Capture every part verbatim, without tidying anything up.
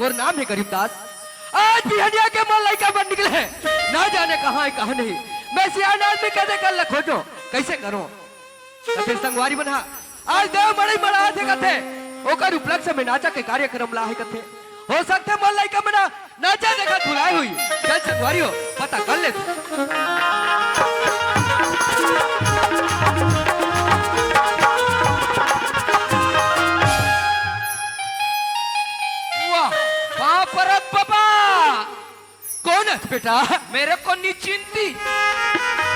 तोर नाम हे गरीब दास। आज बिहनिया के मोर लइका मन निकले हे, ना जाने कहाँ हे, कहाँ नहीं। मैं सियान आदमी कते कर ल खोजों, कइसे करों? त फेर संगवारी मन ह आज देव मड़ई मड़ात हे कथे, ओकर उपलक्ष्य में नाचा के कार्यक्रम ला हे कथे। हो सकथे मोर लइका मन ह नाचा देखत भुलाए होही। चल संगवारी हो, पता कर ले। वाह, बाप रे बाबा। कौन है बेटा? मेरे को नहीं चिंती।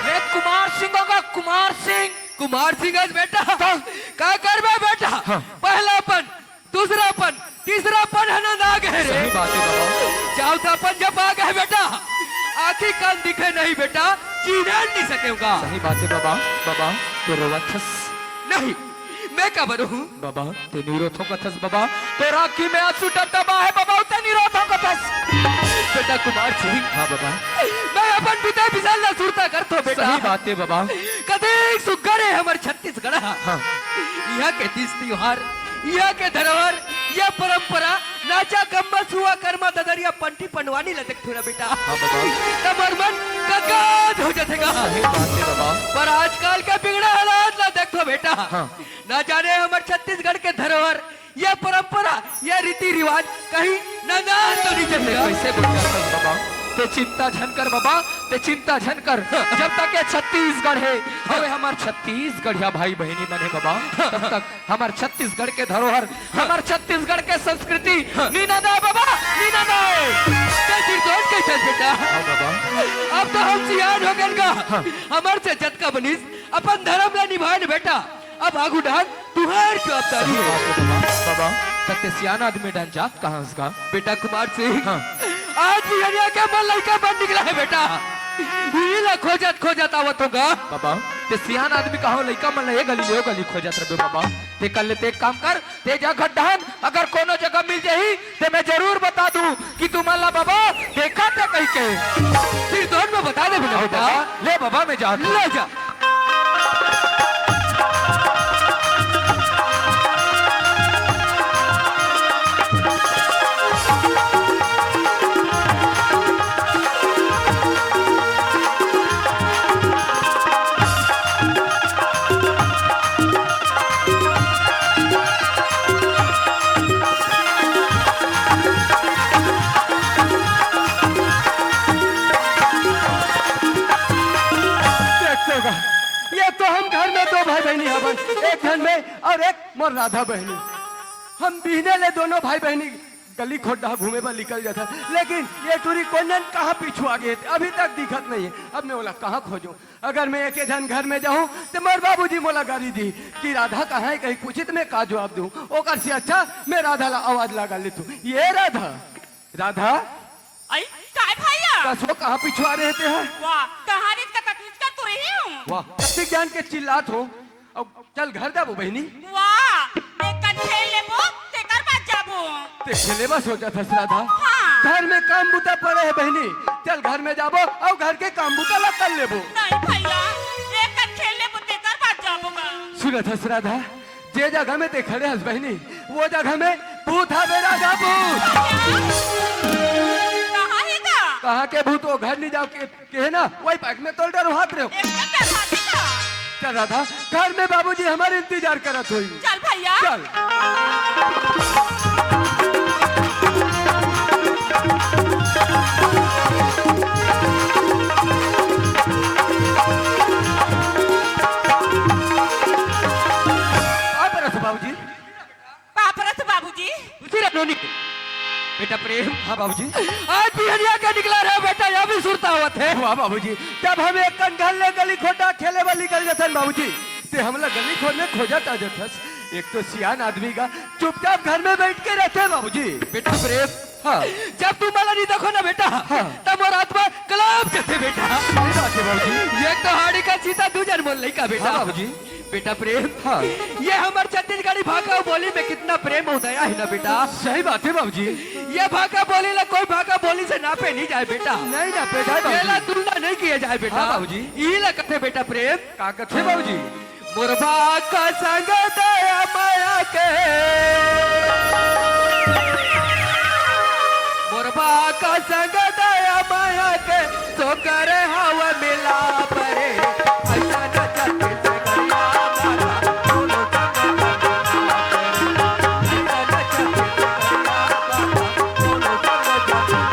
मैं कुमार सिंह होगा, कुमार सिंह। कुमार सिंह है बेटा? का करबे बेटा? हाँ। पहला पन, दूसरा पन, तीसरा पन है ना, ना गए रे। सही बात है बाबा। चौथा पन जब आ गए बेटा, आँखी कान दिखे नहीं बेटा, चीन्हे नहीं सकेगा। सही बात है बाबा। बाबा, तो रोवत हस। नहीं, मैं का बरू हूँ? बाबा, ते नी रोथों कथस बाबा, तोर आँखी में आंसू टपटपा हे बाबा, ते नी रोथों कथस। बेटा कुमार सिंह। हाँ बाबा। मैं अपन पिता बिसाल ला सुरता करथों बेटा। सही बात है बाबा। कतेक सुग्घर हे हमर छत्तीसगढ़ ह। हाँ। इहाँ के तीज तिहार, इहाँ के धरोहर, ये परंपरा, नाचा, कम्मा, सुआ, करमा, ददरिया, पंटी, पंडवानी ला देखथों ना बेटा। हाँ बाबा। त मोर मन गदगद हो जाथे गा। सही बात है बाबा। पर आजकल के बिगड़े हालात ला देखथों बेटा। हाँ। ना जाने हमर छत्तीसगढ़ के धरोहर, ये परंपरा, ये रीति रिवाज कहीं नंदान तो नहीं चलेगा। कइसे बोल जाथस बाबा? ते चिंता झन कर बाबा, ते चिंता झन कर। जब तक ये छत्तीसगढ़ हे, अउ हमर छत्तीसगढ़िया भाई बहिनी मन हे बाबा, तब तक हमर छत्तीसगढ़ के धरोहर, हमर छत्तीसगढ़ के संस्कृति नी नंदाय बाबा, नी नंदाय। ते सिरदोन कइसे बेटा? हाँ बाबा। अब तो हम सियान हो गेन गा। हाँ। हमर से जतका बनिस, अपन धरम ला निभान बेटा। अब आगू डाहन तुहार जवाबदारी हे। बाबा, तब ते सियान आदमी डाहन जात कहाँ हस गा? बेटा कुमार सिंह, हाँ। आज बिहनिया के मोर लइका मन निकला हे बेटा। इही ला खोजत खोजत आवत हों गा। बाबा, ते सियान आदमी कहाँ, लइका मन ला ये गली ले ओ गली खोजत रहिबे बाबा। ते कर ले, ते एक काम कर, ते जा घर डाहन, अगर कोनो जगह मिल जाही, ते मैं जरूर बता दूं कि तुमन ला बाबा देखत हे कहिके। सिरदोन में बता देबे ना हाँ बेटा। बाबा, ले बाबा, मैं जात हूँ। ले जा। देख तो गा, ये तो हम घर में दो भाई बहिनी हवन, एक झन मैं अउ एक मोर राधा बहिनी। हम बिहने ले दोनों भाई बहिनी गली खोर डाहर घूमे बर निकल जाथन, लेकिन ये टूरी कोन जनी कहाँ पिछुआ गे हे, अभी तक दिखत नहीं हे। अब मैं ओला कहाँ खोजों? अगर मैं एके झन घर में जाहूँ, त मोर बाबूजी मोला गारी दिही कि राधा कहाँ हे, कहीं पूछही त मैं का जवाब दूँ? ओकर से अच्छा मैं राधा ला आवाज लगा लेथों। ये राधा, राधा। अई, काय भैया? कस ओ, कहाँ पिछुआ रहे ते हा? वाह, कहाँ रिस का तकलीफ का तो रही हूँ। वाह, कतिक जान के चिल्लात हो। अब चल घर जाबो बहिनी। वाह, मैं कन खेल लेबो, तेकर बाद जाबो। ते खेले बस हो जात हस राधा। हाँ। घर में काम बुता पड़े हे बहिनी, चल घर में जाबो अउ घर के काम बुता ला कर लेबो। नहीं भैया, एक कन खेल लेबो, तेकर बाद जाबो गा। सुनत हस राधा, जे जगह में ते खड़े हस बहिनी, वो जगह में भूत हावे राधा, भूत। कहाँ हे गा? कहाँ के भूत, वो घर नहीं जाओ के, के हे ना, वही पाक में तोल डर हाथ रहो। एकदम डर हाथ का। चल राधा, घर में बाबूजी हमारे इंतजार करत होई। चल भैया। चल। आप रस बाबूजी। बाप रे बाबूजी। खुशी रह नोनी। बेटा प्रेम। हाँ बाबूजी। आज बिहनिया के निकला रहे बेटा, यह भी सुरता आवत हे। वाह बाबूजी, जब हम एक कन घर ले गली खोटा खेले वाली गल जथन बाबूजी, ते हमला गली खोर में खोजत आ जथस। एक तो सियान आदमी गा चुपचाप घर में बैठ के रहते बाबूजी। बेटा प्रेम। हाँ। जब तुम मला नहीं देखो ना बेटा, हाँ। तब मोर आत्मा कलाप जथे बेटा। सही बात हे बाबूजी। एक तो हाड़ी का सीता, दूजन मोर लइका बेटा। हाँ बाबूजी। बेटा प्रेम, हाँ। ये हमर छत्तीसगढ़ी भाखा बोली में कितना प्रेम अउ दया हे ना बेटा। सही बात हे बाबूजी। ये भाखा बोली ला कोई भाखा बोली से नापे नहीं जाए बेटा। नहीं नापे जाए बाबूजी। ये ला तुलना नहीं किया जाए बेटा। हाँ बाबूजी। इही ला कथे बेटा प्रेम। का कथे बाबूजी? मोर भाखा संग दया माया के। मोर भाखा संग दया मया के, सोकर हव मिलाप रे। अइसन छत्तीसगढ़िया भाखा, कोनो संग जग मिलाप रे। अइसन छत्तीसगढ़िया भाखा, कोनो संग जग मिलाप रे।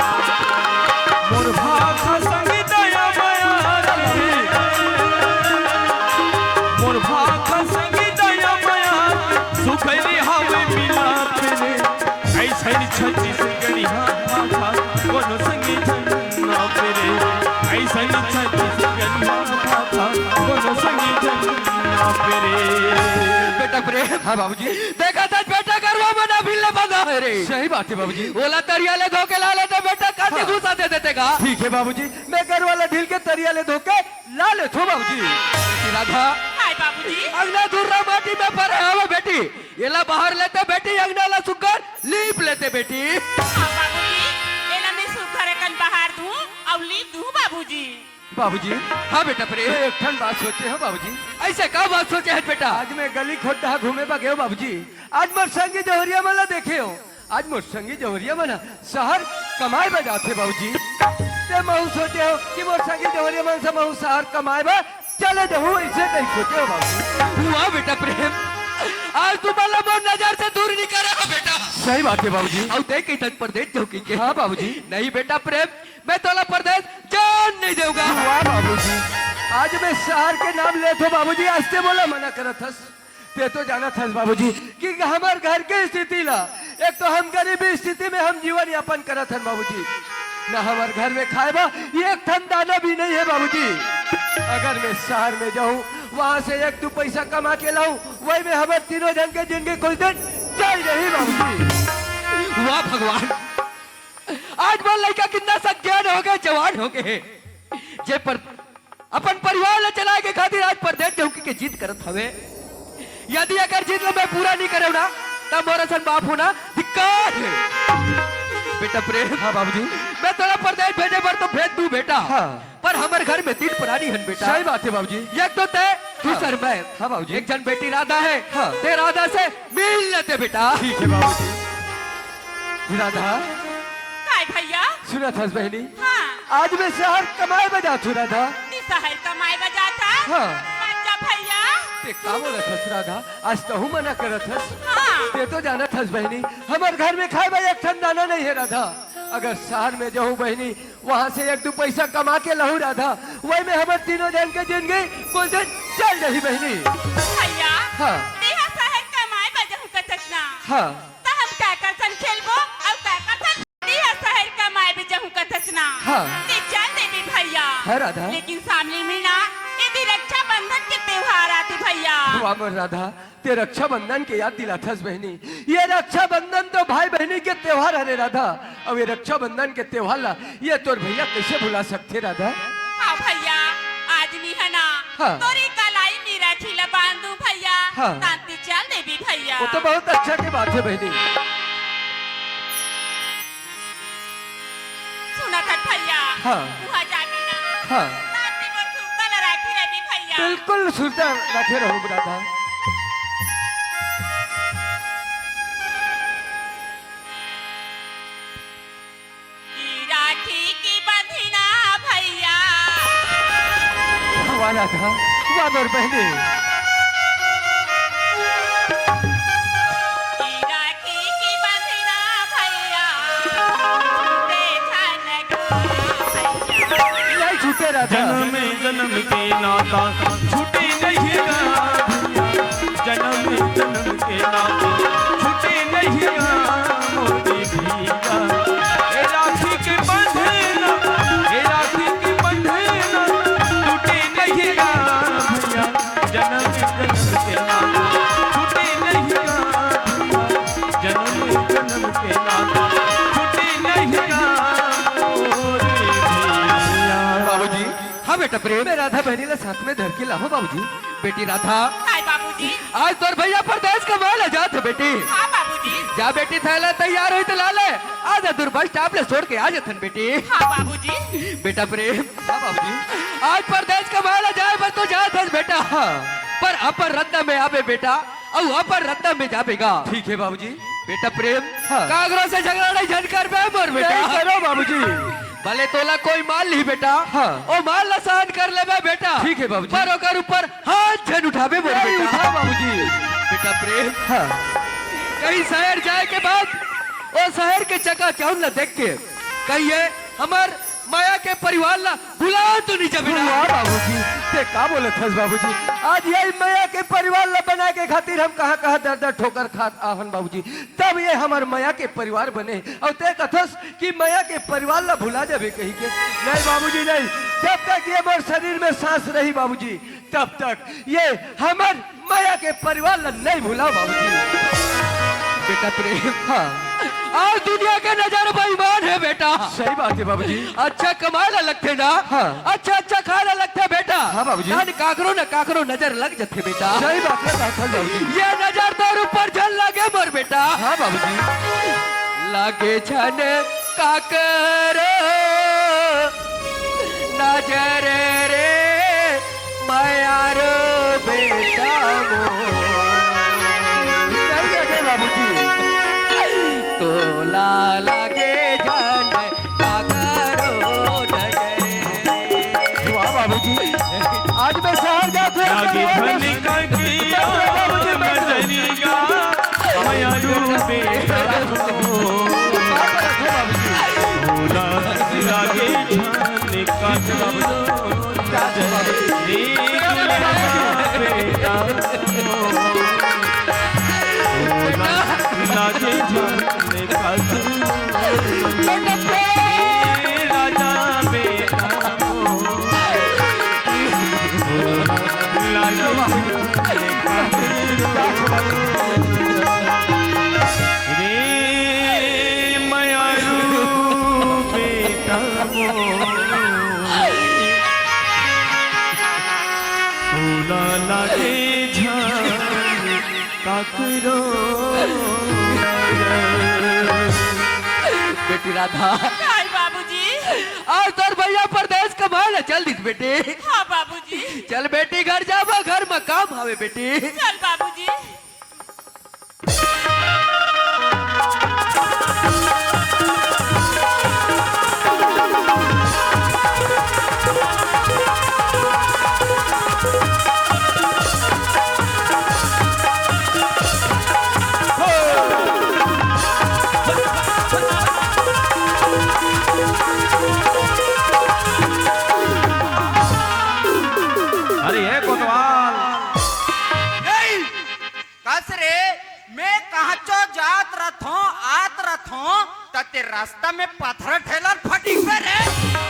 मोर भाखा संग दया मया के, मोर भाखा संग दया मया के, सुखरी हव मिलाप रे। अइसन छत्तीसगढ़िया भाखा कोनो संगे झन नापे रे। अइसन छत्तीसगढ़िया भाखा कोनो संगे झन नापे रे। बेटा प्रेम। हाँ बाबूजी। देखत हस बेटा, गरवा मन अभी ले बंधा हे रे। सही बात हे बाबूजी। ओला तरिया ले धो के ला लेते बेटा, कांदी हाँ। भूसा दे देते का। ठीक हे बाबूजी, मैं गरवा ला ढील के तरिया ले धो के ला लेथों बाबूजी। राधा। हाय बाबूजी। अंगना धुर्रा माटी में परे हवे बेटी, एला बहार लेते बेटी, अंगना ला सुग्घर लीप लेते बेटी। हाँ बाबूजी, एला मैं सुग्घर अकन बहार दूँ अउ लीप दूँ बाबूजी। बाबूजी। हाँ बेटा प्रेम। मैं एक ठन बात सोचे हँव बाबूजी। अइसे का बात सोचे हस बेटा? आज मैं गली खोंटा घूमे बर गेंव बाबूजी, आज मोर संगी जहुरिया मन ला देखेंव। आज मोर संगी जहुरिया मन ह सहर कमाए बर जाथे बाबूजी। ते महूँ सोचे हँव कि मोर संगी जहुरिया मन संग महूँ सहर कमाए बर चले जाहूँ, अइसे कहि सोचे हँव बाबूजी। वाह बेटा प्रेम, आज तुमन ला मोर नजर से दूर नइ करे हँव बेटा। सही बात हे बाबूजी। अउ ते कहिथस परदेस जाहूँ कहिके। हाँ बाबूजी। नहीं बेटा प्रेम, मैं तोला परदेस जान नइ देंव गा। वाह बाबूजी, आज मैं सहर के नाम लेथों बाबूजी, आज ते मोला मना करत हस। ते तो जानत हस बाबूजी कि हमर घर के स्थिति ला, एक तो हम गरीबी स्थिति में हम जीवन यापन करत हन बाबूजी, न हमर घर में खाए बर एक ठन दाना भी नइ हे बाबूजी। अगर मैं सहर में जाहूँ, वहाँ से एक दू पइसा कमा के लाहूँ, वही में हमर तीनों झन के जिनगी कुछ दिन चल जाही बाबूजी। वाह भगवान, आज मोर लइका कितना सज्ञान हो गे, जवान हो गे हे, जे पर अपन परिवार ला चलाए के खातिर आज परदेस जाहूँ कहिके जिद करत हवे। यदि अगर जिद ला मैं पूरा नइ करेंव ना, त मोर असन बाप होना धिक्कार हे। बेटा प्रेम। हाँ बाबूजी। मैं तोला परदेस भेजे बर तो भेज दूँ बेटा। हाँ। पर हमर घर में तीन परानी हन बेटा। सही बात हे बाबूजी। एक तो ते, हाँ। दूसर मैं। हाँ बाबूजी। एक झन बेटी राधा हे। हाँ। ते राधा से मिल लेते बेटा। ठीक हे बाबूजी। राधा। काय भैया? सुनत हस बहिनी? हाँ। आज मैं सहर कमाए बर जाथों राधा। तैं सहर कमाए बर जाथस? हाँ। अच्छा भैया। ते का बोलत हस राधा? आज तहूँ मना करत हस? हाँ। ते तो जानत हस बहिनी, हमर घर में खाए बर एक ठन दाना नइ हे राधा। अगर सहर में जाहूँ बहिनी, वहाँ से एक दू पइसा कमा के लाहूँ राधा, वही में हमर तीनों झन के जिनगी कुछ दिन चल जाही बहिनी। भैया, हाँ। तैं ह सहर कमाए बर जाहूँ कथस ना। हाँ। त हम काकर संग खेलबो अउ काकर संग तैं ह सहर कमाए बर जाहूँ कथस ना। हाँ। तैं चल देबे भैया। हाँ राधा। लेकिन सामने में ना एदे रक्षाबंधन के त्योहार आथे भैया। वाह मोर राधा, ते रक्षाबंधन के याद दिलाथस बहिनी। ये रक्षाबंधन तो भाई बहिनी के त्योहार हरे राधा, अउ ये रक्षाबंधन के त्योहार ला ये तोर भैया कइसे भुला सकथे राधा? हाँ भैया, आज मैं ह ना हाँ। तोर कलाई में राखी ला बांध दूँ भैया, हाँ। त तैं चल देबे भैया। वो तो बहुत अच्छा के बात हे बहिनी। सुनत हस भैया। हाँ। उहाँ जाबे ना। हाँ। त तैं मोर सुरता ला राखे रहिबे भैया। बिल्कुल सुरता राखे रहूँ राधा। कि राखी के बंधना भैया। वाह राधा, वाह मोर बहिनी। कि राखी के बंधना भैया, छूटे झन गा भैया। नहीं छूटे राधा। जनम जनम के नाता छूटे नहीं गा भैया, जनम जनम के नाता छूटे नहीं गा मोरे भैया। ए राखी के बंधना, ए राखी के बंधना टूटे नहीं गा भैया, जनम जनम के नाता टूटे नहीं गा भैया, जनम जनम के नाता टूटे नहीं गा मोरे भैया। बाबूजी। हाँ बेटा प्रेम, मैं राधा बहिनी ला साथ में धर के लाहूँ बाबूजी। बेटी राधा। हाय बाबूजी। आज तोर भैया परदेस कमाए ला जात हे बेटी। हाँ बाबूजी। जा बेटी, थैला तैयार होही त ला ले। आधा दूर बस स्टॉप ले छोड़ के आ जाथन बेटी। हाँ बाबूजी। बेटा प्रेम। हाँ बाबूजी। आज परदेस कमाए ला जाए बर तो जात हस बेटा। हाँ। पर अपन रद्दा में आबे बेटा, अउ अपन रद्दा में जाबे गा। ठीक हे बाबूजी। बेटा प्रेम, हाँ। काकरो से झगड़ा नहीं झन करबे मोर बेटा। नहीं करो बाबूजी। भले तोला कोई मार ली बेटा, हाँ। ओ मार ला सहन कर लेबे बेटा। ठीक है बाबूजी। पर ओकर ऊपर हाथ झन उठाबे मोर नहीं बेटा। उठा बाबूजी। बेटा प्रेम, हाँ। कहीं शहर जाए के बाद ओ शहर के चकाचौंध ला देख के कहिए हमर मया के परिवार ला भुला तो नहीं जाबे ना। वाह बाबूजी, ते का बोलत हस बाबूजी? आज यही मया के परिवार ला बनाए के खातिर हम कहाँ कहाँ दर दर ठोकर खात आहन बाबूजी, तब ये हमर मया के परिवार बने। और ते कथस कि मया के परिवार ला भुला जाबे कही के। नहीं बाबूजी नहीं, जब तक ये मोर शरीर में सांस रही बाबूजी, तब तक ये हमर मया के परिवार ला नहीं भुलाओ बाबूजी। बेटा प्रेम, हाँ। आज दुनिया के नजर बेईमान है बेटा। सही बात है बाबूजी। अच्छा कमाए ला लगथे ना, हाँ। अच्छा अच्छा खाए ला लगथे बेटा। हाँ बाबूजी। तहान काकरो न काकरो नजर लग जथे बेटा। सही बात है बाबूजी। ये नजर तोर ऊपर झन लगे मोर बेटा। हाँ बाबूजी। लगे झन काकरो नजर रे मयारो बेटा मोर। सही बात है बाबूजी। तोला लगे झन काकरो नजर। वाह बाबूजी, आज मैं शहर जाते हैं, लागे तो झन काकरो नजरिया, मयारो बेटा मोर। तोला लागे झन काकरो नजर रे दुनिया बेटा मोर। तोला लागे झन काकरो नजर रे राजा बेटा मोर। तोला लागे झन काकरो रे मयारू बेटा मोर। तोला लागे झन काकरो। बेटी राधा। काय बाबूजी? आज तोर भैया परदेस कमाए ला चल दिस बेटी। हाँ बाबूजी। चल बेटी घर जाबो, घर में काम हवे बेटी। चल बाबूजी। अरे ये कोतवाल। कस रे, मैं कहांचो जात रथों, आत रथों, त ते रास्ता में पथरा ठेलर फटिक बे रे।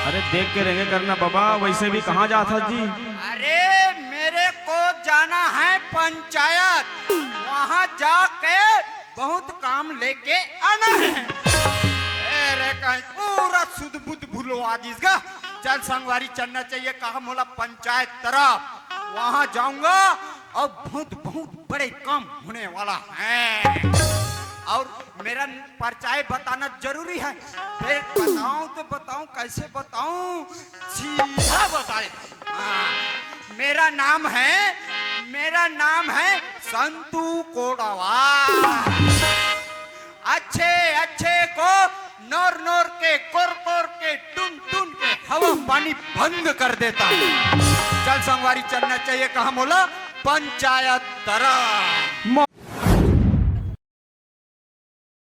अरे देख के रेंगे करना बाबा, वैसे भी कहाँ जात हस जी? अरे मेरे को जाना है पंचायत, वहाँ जाके बहुत काम लेके आना है। अरे कहीं पूरा सुध बुध भूलवा दिस गा। चल संगवारी चलना चाहिए, कहा मोला पंचायत तरफ, वहाँ जाऊंगा। अब बहुत, बहुत बड़े काम होने वाला है। और मेरा परिचय बताना जरूरी है। फिर बताऊं तो बताऊं, कैसे बताऊं, सीधा बता देता हूं। हाँ, मेरा नाम है, मेरा नाम है संतू कोड़वा। अच्छे अच्छे को नोर नोर के, कोर कोर के, टुन टुन के हवा पानी बंद कर देता हूँ। चल संगवारी चलना चाहिए, कहा मोला पंचायत तरफ।